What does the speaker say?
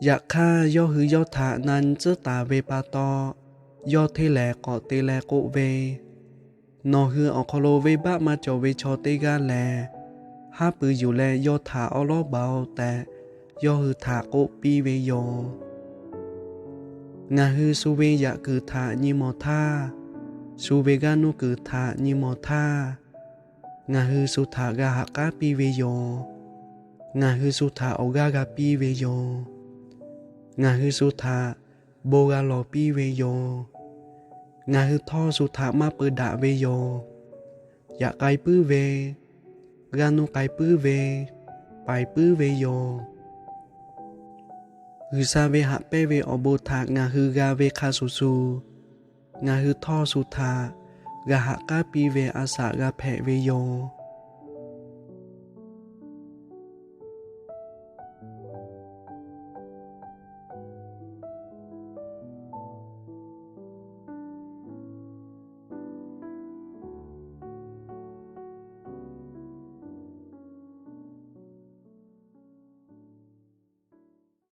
Yaꞈ hk'aˇ, yawˇ hui yawˇ htaꞈ na nyi tcuhˉ taˍ ve pa taw, yawˇ hteˇ lehˍ k'awꞈ te leh k'oˆ ve, Nawˬ hui awˬ hk'aw lo venˇbaˆ maˇ cawˬ ve chaw teˇ g'aˇ lehˬ, haˉ pui yuˬ leh yawˇ htaꞈ awˉ lawˉ baˬ-oˆ tehꞈ, yawˇ hui htaꞈ k'oˆ piˇ ve yoˬ. Ngaˬ hui shu ve yaꞈ kuiˬ htaꞈ nyi mawˬ htaˇ, shu ve g'aˇ nuˇ kuiˬ htaꞈ nyi mawˬ htaˇ, ngaˬ hui shu htaꞈ g'a ha k'aˉ piˇ ve yoˬ. Ngaˬ hui shu htaꞈ awˬ g'aˇ g'a piˇ ve yoˬ. Ngaˬ hui shu htaꞈ bon g'a lawˬ piˇ ve yoˬ. Ngaˬ hui htawˇ shu htaꞈ maˇ peu daꞈ ve yoˬ. Yaꞈ k'ai puiˉ ve, g'aˇ nuˇ k'ai puiˉ ve, paiˍ puiˉ ve yoˬ. G'uiˬsha ve haꞈ pehnˇ ve awˬ bon htaꞈ ngaˬ hui g'a ve hk'a shuˍ shuˍ, ngaˬ hui htawˇ shu htaꞈ g'a ha k'aˉ piˇ ve a shaꞈ g'a hpehꞈ ve yoˬ.